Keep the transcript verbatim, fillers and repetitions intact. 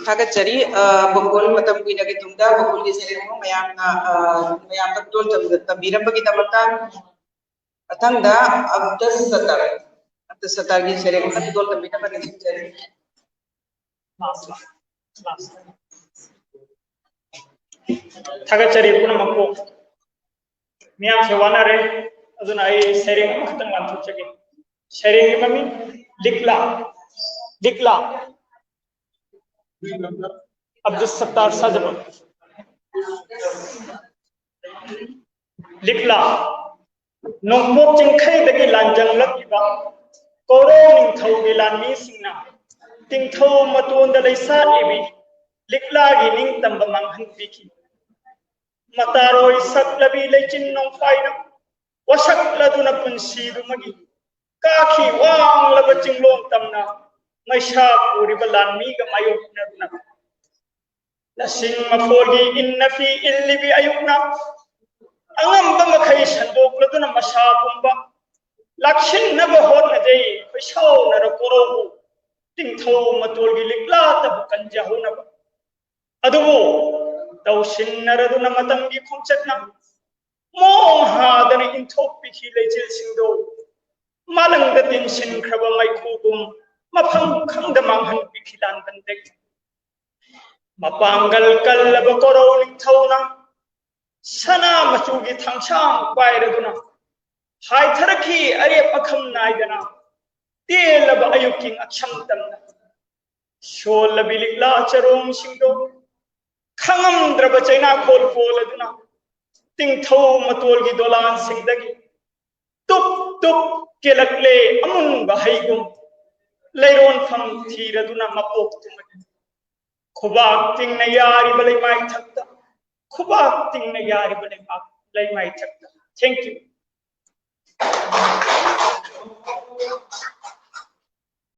ꯊꯥꯒꯠꯆꯔꯤ꯫ ꯑ, ꯕꯀꯨꯜ ꯃꯇꯝ ꯀꯨꯏꯅꯒꯤ ꯇꯨꯡꯗ ꯕꯀꯨꯜꯒꯤ ꯁꯩꯔꯦꯡ ꯑꯃ ꯃꯌꯥꯝꯅ, ꯑ, ꯃꯌꯥꯝꯗ ꯇꯣꯜ ꯇꯝ-, ꯇꯝꯕꯤꯔꯝꯕꯒꯤꯗꯃꯛꯇ꯫ ꯃꯊꯪꯗ ꯑꯕꯗꯨꯁ ꯁꯠꯇꯥꯔ, ꯑꯕꯗꯨꯁ ꯁꯠꯇꯥꯔꯒꯤ ꯁꯩꯔꯦꯡ ꯑꯃ ꯇꯣꯜ ꯇꯝꯕꯤꯅꯕ ꯅꯤꯡꯁꯤꯡꯖꯔꯤ꯫ ꯊꯥꯒꯠꯆꯔꯤ ꯄꯨꯝꯅꯃꯛꯄꯨ꯫ ꯃꯤꯌꯥꯝꯁꯦ ꯋꯥꯅꯔꯦ, ꯑꯗꯨꯅ ꯑꯩ ꯁꯩꯔꯦꯡ ꯑꯃꯈꯛꯇꯪ ꯂꯥꯟꯊꯣꯛꯆꯒꯦ꯫ ꯁꯩꯔꯦꯡꯒꯤ ꯃꯃꯤꯡ ꯂꯤꯛꯂꯥ꯫ ꯂꯤꯛꯂꯥ꯫ ꯑꯕꯗꯨꯁ ꯁꯠꯇꯥꯔ ꯁꯥꯖꯕ꯫ ꯂꯤꯛꯂꯥ꯫ ꯅꯣꯡꯄꯣꯛ ꯆꯤꯡꯈꯩꯗꯒꯤ ꯂꯥꯟꯖꯪꯂꯛꯂꯤꯕ ꯀꯣꯔꯧ ꯅꯤꯡꯊꯧꯒꯤ ꯂꯥꯟꯃꯤꯁꯤꯡꯅ ꯇꯤꯡꯊꯧ ꯃꯇꯣꯟꯗ ꯂꯩꯁꯥꯠꯂꯤꯕꯤ ꯂꯤꯛꯂꯥꯒꯤ ꯅꯤꯡꯇꯝꯕ ꯃꯥꯡꯍꯟꯕꯤꯈꯤ꯫ ꯃꯇꯥꯔꯣꯏ ꯁꯛꯂꯕꯤ ꯂꯩꯆꯤꯟ ꯅꯣꯡꯐꯥꯏꯅ ꯋꯥꯁꯛꯂꯗꯨꯅ ꯄꯨꯟꯁꯤꯗꯨꯃꯒꯤ ꯀꯥꯈꯤ ꯋꯥꯡꯂꯕ ꯆꯤꯡꯂꯣꯡ ꯇꯝꯅ ꯃꯩꯁꯥ ꯄꯨꯔꯤꯕ ꯂꯥꯟꯃꯤꯒ ꯃꯥꯌꯣꯛꯅꯗꯨꯅ ꯂꯁꯤꯡ ꯃꯐꯣꯜꯒꯤ ꯏꯟꯅ ꯐꯤ ꯏꯜꯂꯤꯕꯤ ꯑꯌꯨꯛꯅ ꯑꯉꯝꯕ ꯃꯈꯩ ꯁꯟꯗꯣꯛꯂꯗꯨꯅ ꯃꯁꯥ ꯄꯨꯝꯕ ꯂꯥꯛꯁꯤꯟꯅꯕ ꯍꯣꯠꯅꯖꯩ꯫ ꯈꯣꯏꯁꯥꯎꯅꯔ ꯀꯣꯔꯧꯕꯨ ꯇꯤꯡꯊꯧ ꯃꯇꯣꯜꯒꯤ ꯂꯤꯛꯂꯥꯇꯕꯨ ꯀꯟꯖꯍꯧꯅꯕ꯫ ꯑꯗꯨꯕꯨ ꯇꯧꯁꯤꯟꯅꯔꯗꯨꯅ ꯃꯇꯝꯒꯤ ꯈꯣꯡꯆꯠꯅ ꯃꯣꯡ ꯍꯥꯗꯅ ꯏꯟꯊꯣꯛꯄꯤꯈꯤ ꯂꯩꯆꯤꯜꯁꯤꯡꯗꯣ꯫ ꯃꯥꯂꯪꯗ ꯇꯤꯟꯁꯤꯟꯈ꯭ꯔꯕ ꯃꯩꯈꯨꯒꯨꯝ ꯃꯐꯝ ꯈꯪꯗ ꯃꯥꯡꯍꯟꯕꯤꯈꯤ ꯂꯥꯟꯕꯟꯗꯒꯤ꯫ ꯃꯄꯥꯡꯒꯜ ꯀꯜꯂꯕ ꯀꯣꯔꯧ ꯅꯤꯡꯊꯧꯅ ꯁꯅꯥ ꯃꯆꯨꯒꯤ ꯊꯥꯡꯁꯥꯡ ꯄꯥꯏꯔꯗꯨꯅ ꯍꯥꯏꯊꯔꯛꯈꯤ ꯑꯔꯦꯞ ꯑꯈꯝ ꯅꯥꯏꯗꯅ ꯇꯦꯜꯂꯕ ꯑꯌꯨꯛꯀꯤ ꯉꯛꯁꯝ ꯇꯝꯅ꯫ ꯁꯣꯜꯂꯕꯤ ꯂꯤꯛꯂꯥ ꯆꯔꯣꯡꯁꯤꯡꯗꯣ ꯈꯪꯉꯝꯗ꯭ꯔꯕ ꯆꯩꯅꯥꯈꯣꯜ ꯀꯣꯜꯂꯗꯨꯅ ꯇꯤꯡꯊꯧ ꯃꯇꯣꯜꯒꯤ ꯗꯣꯂꯥꯟꯁꯤꯡꯗꯒꯤ ꯇꯨꯞ ꯇꯨꯞ ꯀꯦꯜꯂꯛꯂꯦ ꯑꯃꯨꯟꯕ ꯍꯩꯒꯨꯝ ꯂꯩꯔꯣꯟꯐꯝ ꯊꯤꯔꯗꯨꯅ ꯃꯄꯣꯛꯇꯨꯃꯒꯤ ꯈꯨꯕꯥꯛ ꯇꯤꯡꯅ ꯌꯥꯔꯤꯕ ꯂꯩꯃꯥꯏ ꯊꯛꯇ, ꯈꯨꯕꯥꯛ ꯇꯤꯡꯅ ꯌꯥꯔꯤꯕ ꯂꯩꯃꯥꯏ, ꯂꯩꯃꯥꯏ ꯊꯛꯇ꯫ Thank you.